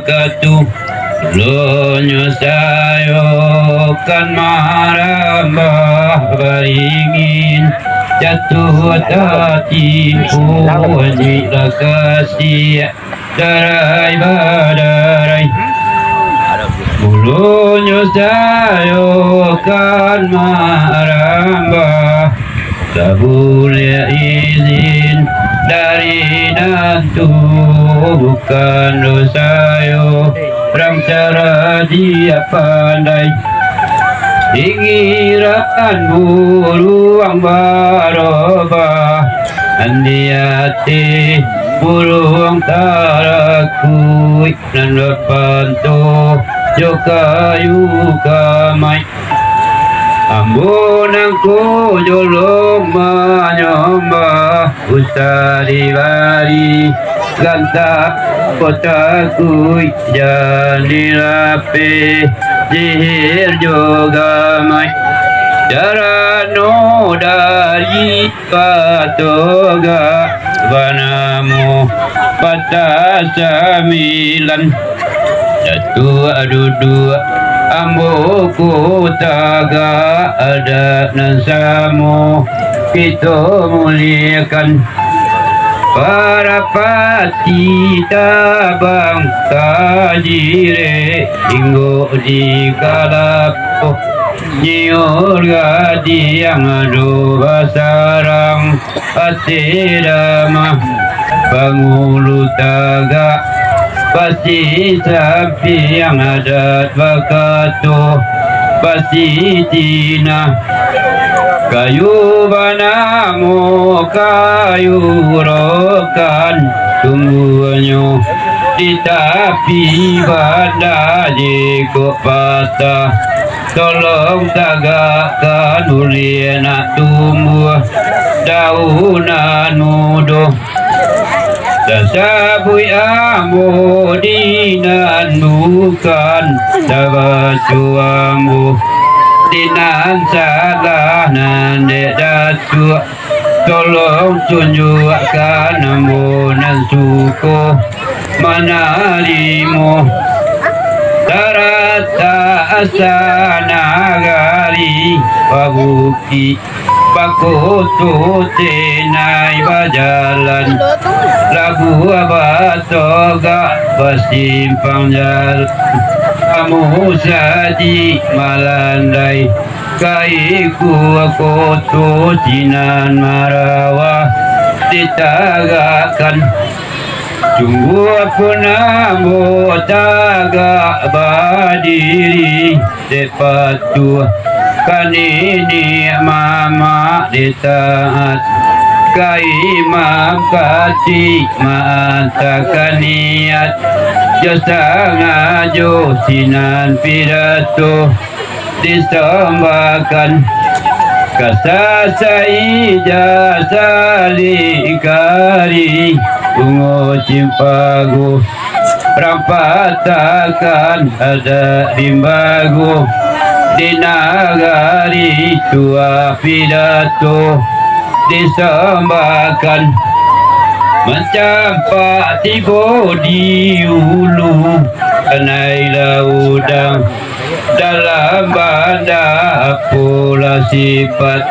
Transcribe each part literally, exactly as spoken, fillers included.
Katu, lonyo sayo kan marambah baringin, jatuah tatimpo di lakasiak darai badarai. Mulonyo sayo kan marambah, tabuliah izin dari nan tu, bukan dosa yo rang caraji pandai. Inggiran buruang barobah, nan di ateh buruang tarakuik, nan bapanto jo kayu kamai. Ambo nangko jolong manyombah, usah dibari gantang kotakuik, jan dilapeh sihir jo gamai. Carano dari patogak banamo Patah Sambilan. Datuak duduak, ambo ko tagak, adat nan samo kito muliakan. Parapati tabang ka jirek, inggok di kalapo, nyiur gadiang ado basarang. Ateh damah, pangulu tagak, pasti sampiang, adat bakato, pasti tinah. Kayu banamo kayu rokan, tumbuahnyo di tapi banda, jikok patah, tolong tagakkan, buliah nak tumbuah daunan mudo. Tasabuik ambo di nan bukan, tabaco ambo di nan salah, nan dek Datuak, tolong tunjuakkan ambo nan suko manarimo. Taratak asa nagari, babukik, bakoto, tenai bajalan, labuah batogak, basimpang jalan, amu saji malandai, kaikua koto sinan marawa ditagakkan. Sungguah pun ambo tagak badiri, dek patuah ka niniak mamak, ditaat ka imam katik, maantakan niat jo sangajo, sinan pidato disambahkan. Kasasai jasa lingkari, bungo cimpago rampatakan, adat limbago di nagari, tuah pidato disambahkan. Mancampak tibo di ulu, kanai laudang dalam banda, apolah sipat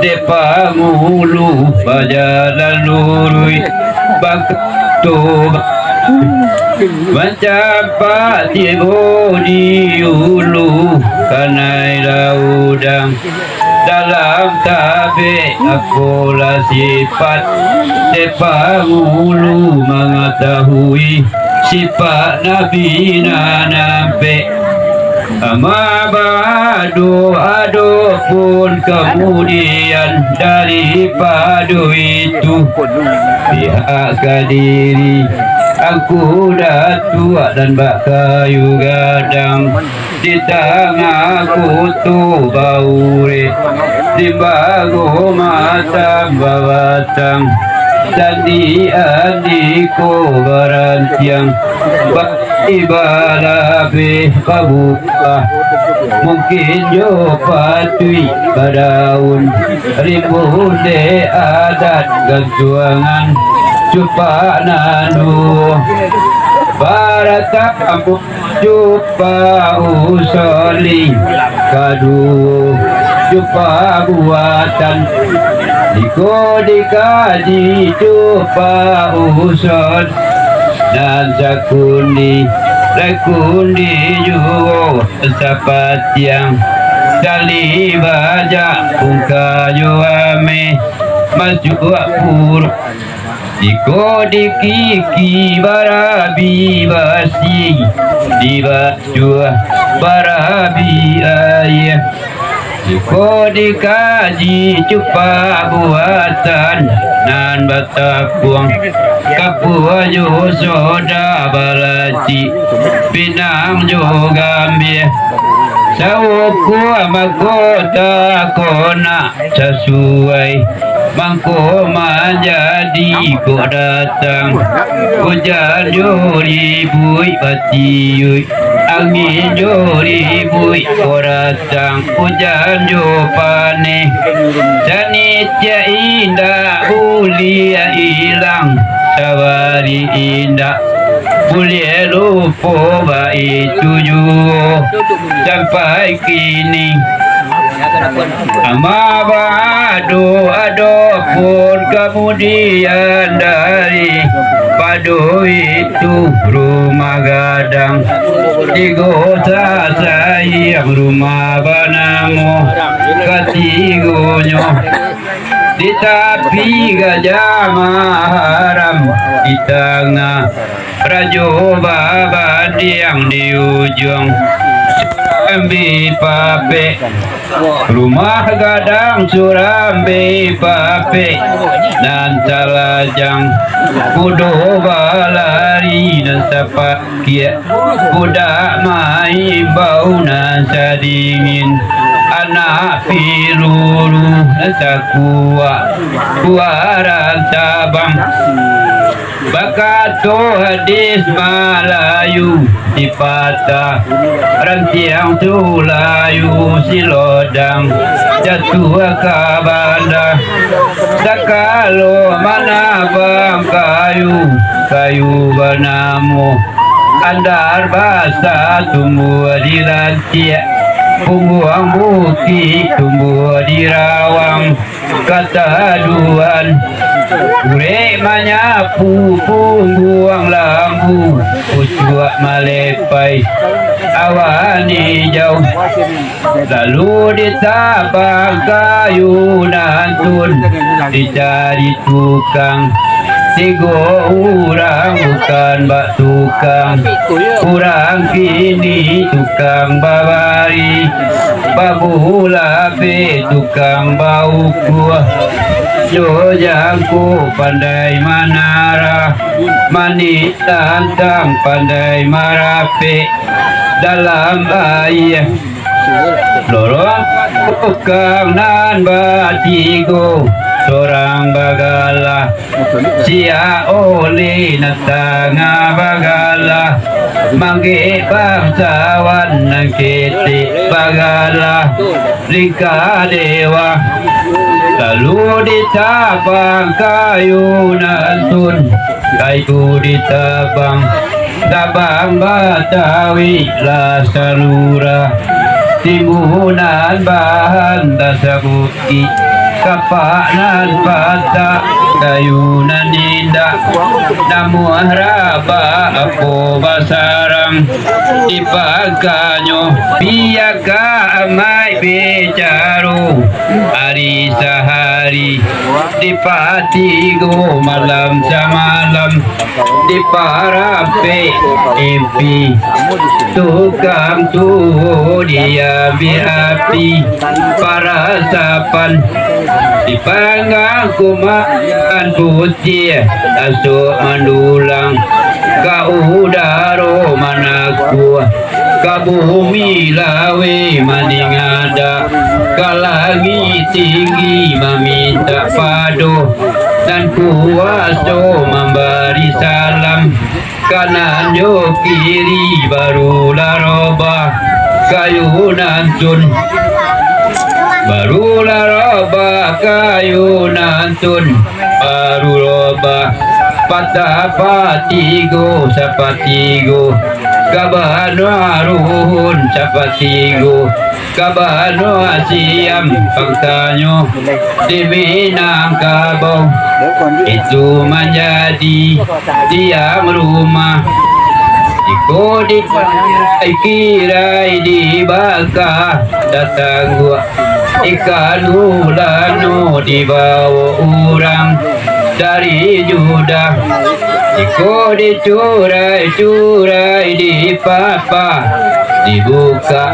dek pangulu, bajalan luruih bakato, mancampak tibo di ulu, kanai laudang dalam tabek, apolah sipat dek pangulu, mangatahui sipat Nabi nan ampek. Ama baado, adopun kamudian daripado itu, pihak ka diri Angku Datuak dan bak kayu gadang, di tangah koto baurek, limbago matang babatang, dan di andiko barantiang, baibadah beh babuka, mungkin jo patuik badaun, rimbun dek adat gantuangan, cupak nan duo. Paratamu cupak usoli, kaduo cupak buatan. Iko dikaji cupak usoli, nan sakundi, sakundi juo sapatiang. Sali bajak pungka jo ameh masuak puru. Iko dikiki barabi basi, dibacuah barabi aia. Iko dikaji cupak buatan, nan batapuang kapua jo soda, balacik pinang jo gambia. Saukuah mahkota ko nak sasuai, mangko manjadi kok datang. Ujan jo ribuik batiuik, angin jo ribuik kok datang. Ujan jo paneh, sanitiak indak buliah ilang, sabari indak buliah lupo. Baitu juo sampai kini. Ama baado-ado pun kamudian dari pado itu, rumah gadang tigo sasayang, rumah banamo katigonyo. Di tapi Gajah Maharam, di tangah Rajo Babandiang, di ujuang Surambi Papek. Rumah gadang Surambi Papek, nan talajang kudo balari, nan sapa- kiak budak maimbau, nan sadingin anak piluru, nan sakuak kuaran tabang. Bakato hadis Malayu, dipatah rantiang tu layu, silodang jatuah ka banda. Sakalo manabang kayu, kayu banamo andar basa, tumbuah di rantiak, pungguang bukik tumbuah di rawang. Kataduan urek manyapu pungguang lambu, pucuak malepai awan ijau. Lalu ditabang kayu nan tun, dicari tukang tigo urang, bukan bak tukang urang kini, tukang babari, babulabe, tukang baukua, jo jangko pandai manarah, manik tantang pandai marapek dalam aia. Lorong tukang nan batigo, sorang bagalah siak oleh, nan tangah bagalah manggek bangsawan, nan ketek bagalah lingka dewa. Lalu ditabang kayu nan tun, kayu ditabang, tabang Batawi lah salurah, timbunan bahan tasabukik, kapak nan patah, kayu nan indak, namuah rabak apo basarang, dipakanyo piaka amaik bicaro, ari sahari dipatigo, malam samalam diparapek impi. Tukang tuo diambiak api, parasapan dipanggang kumakan putiah, asok mandulang ka udaro manakua, ka bumi laweh maningadak, ka langik tinggi mamintak pado, nan kuaso mambari salam, kanan jo kiri barulah robah kayu nan tun, barulah robah kayu nan tun, baru robah Patah patigo sapatigo, ka banua ruhun sapatigo, ka banua siam pangsanyo di Minangkabau. Itu manjadi tiang rumah. Iko di kirai dibaka, datang gua ikan ulano dibawo urang dari Judah. Iko dicurai-curai, dipapa, dibuka.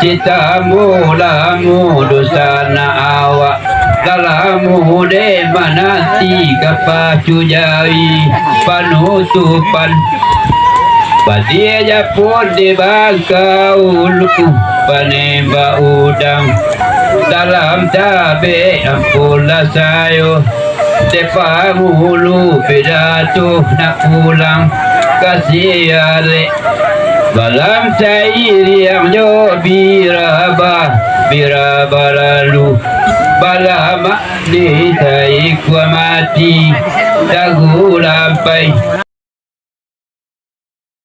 Cita lamo-lamo dosa nak awak. Dalam mude mananti ka pacu jari panutupan. Badia japun di bangka ulu, panembak udang dalam tabek ampunlah sayo. Dek pangulu pidato nak pulang ka Sialek. Balam sairiang jo biraba, biraba lalu. Balamak di saikua mati, dagu lampai.